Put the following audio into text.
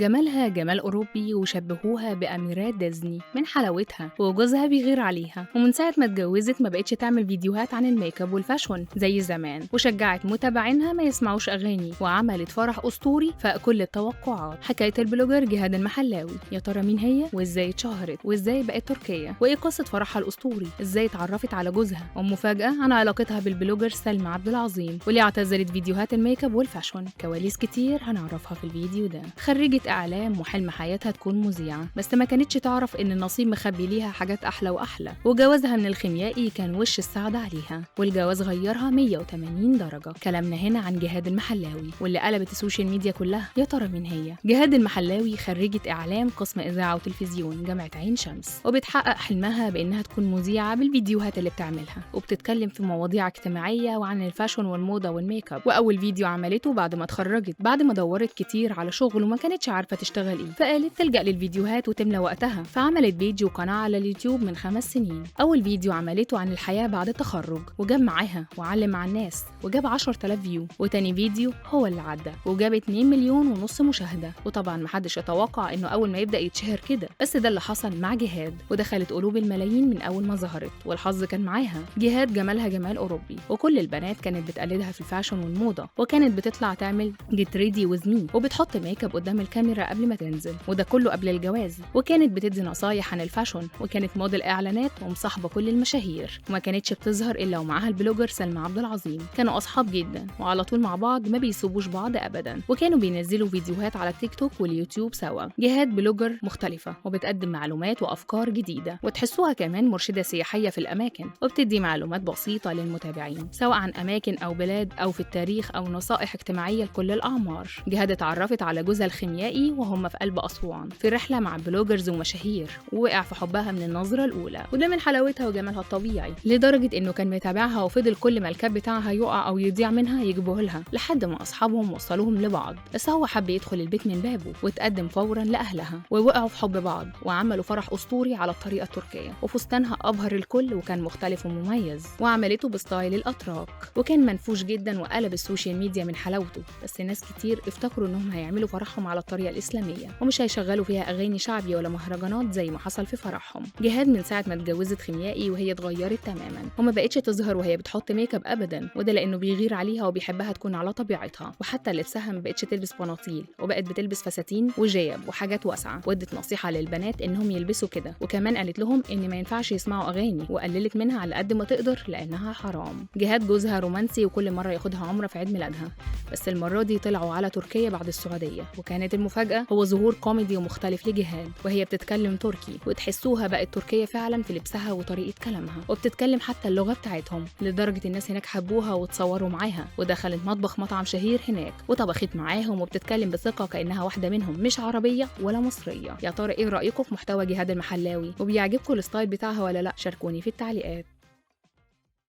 جمالها جمال أوروبي وشبهوها بأميرات ديزني من حلاوتها، وجوزها بيغير عليها. ومن ساعة ما اتجوزت ما بقتش تعمل فيديوهات عن ال make up وال fashion زي زمان، وشجعت متابعينها ما يسمعوش أغاني، وعملت فرح أسطوري فاق كل التوقعات. حكاية ال blogger جهاد المحلاوي، يا ترى مين هي وإزاي اتشهرت وإزاي بقت تركية وإيه قصة فرحها الأسطوري، إزاي اتعرفت على جوزها، ومفاجأة عن علاقتها بال blogger سلمى عبد العظيم، وليه اعتزلت فيديوهات ال make up وال fashion. كواليس كتير هنعرفها في الفيديو ده. خريجة إعلام وحلم حياتها تكون مذيعة، بس ما كانتش تعرف إن النصيب مخبي ليها حاجات أحلى وأحلى، وجوازها من الخيميائي كان وش السعادة عليها، والجواز غيرها 180 درجة. كلامنا هنا عن جهاد المحلاوي واللي قلبت ال social media كلها. يا ترى مين هي؟ جهاد المحلاوي خريجة إعلام قسم إذاعة وتلفزيون جامعة عين شمس، وبتحقق حلمها بإنها تكون مذيعة بالفيديوهات اللي بتعملها، وبتتكلم في مواضيع اجتماعية وعن ال fashion والموضة وال make up. وأول فيديو عملته بعد ما اتخرجت، بعد ما دورت كتير على شغل وما كانتش عارفة تشتغل إيه، فقالت تلجأ للفيديوهات وتملى وقتها، فعملت page وقناة على اليوتيوب من 5 سنين. أول فيديو عملته عن الحياة بعد التخرج وجاب معاها وعلم مع الناس وجاب 10,000 view، وتاني فيديو هو اللي عدى وجاب 2.5 مليون مشاهدة. وطبعا محدش يتوقع إنه أول ما يبدأ يتشهر كده، بس ده اللي حصل مع جهاد، ودخلت قلوب الملايين من أول ما ظهرت، والحظ كان معاها. جهاد جمالها جمال أوروبي، وكل البنات كانت بتقلدها في ال fashion والموضة، وكانت بتطلع تعمل get ready with me وبتحط make up قدام الكاميرا قبل ما تنزل، وده كله قبل الجواز. وكانت بتدي نصايح عن ال fashion، وكانت موديل اعلانات ومصاحبه كل المشاهير، وما كانتش بتظهر الا ومعاها ال blogger سلمى عبد العظيم. كانوا اصحاب جدا وعلى طول مع بعض، ما بيسيبوش بعض ابدا، وكانوا بينزلوا فيديوهات على التيك توك واليوتيوب سوا. جهاد blogger مختلفة وبتقدم معلومات وافكار جديدة، وتحسوها كمان مرشده سياحية في الاماكن، وبتدي معلومات بسيطة للمتابعين سواء عن اماكن او بلاد او في التاريخ او نصائح اجتماعية لكل الاعمار. جهاد اتعرفت على جوزها الخيميائي وهم في قلب اسوان في رحله مع bloggers ومشاهير، ووقع في حبها من النظرة الاولى، وده من حلاوتها وجمالها الطبيعي، لدرجة انه كان متابعها وفضل كل ما ال cap بتاعها يقع او يضيع منها يجيبوه لها، لحد ما اصحابهم وصلوهم لبعض. بس هو حب يدخل البيت من بابه وتقدم فورا لاهلها، ووقعوا في حب بعض وعملوا فرح اسطوري على الطريقة التركية، وفستانها ابهر الكل وكان مختلف ومميز، وعملته ب style الاتراك، وكان منفوش جدا وقلب ال social media من حلاوته. بس ناس كتير افتكروا انهم هيعملوا فرحهم على الطريقة الاسلامية ومش هيشغلوا فيها اغاني شعبي ولا مهرجانات زي ما حصل في فرحهم. جهاد من ساعة ما اتجوزت خيميائي وهي اتغيرت تماما، وما بقتش تظهر وهي بتحط make up ابدا، وده لانه بيغير عليها وبيحبها تكون على طبيعتها. وحتى لبسها ما بقتش تلبس بناطيل، وبقت بتلبس فساتين وجيب وحاجات واسعة. وادت نصيحة للبنات انهم يلبسوا كده، وكمان قالت لهم ان ما ينفعش يسمعوا اغاني، وقللت منها على قد ما تقدر لانها حرام. جهاد جوزها رومانسي وكل مرة ياخدها عمره في عيد ميلادها، بس المرة دي طلعوا على تركيا بعد السعودية، وكانت المفاجاة هو ظهور كوميدي ومختلف لجهاد وهي بتتكلم تركي، وتحسوها بقت تركيه فعلا في لبسها وطريقه كلامها، وبتتكلم حتى اللغة بتاعتهم، لدرجة الناس هناك حبوها وتصوروا معاها. ودخلت مطبخ مطعم شهير هناك وطبخت معاهم، وبتتكلم بثقة كانها واحدة منهم، مش عربية ولا مصرية. يا ترى ايه رايكم في محتوى جهاد المحلاوي؟ وبيعجبكم ال style بتاعها ولا لا؟ شاركوني في التعليقات.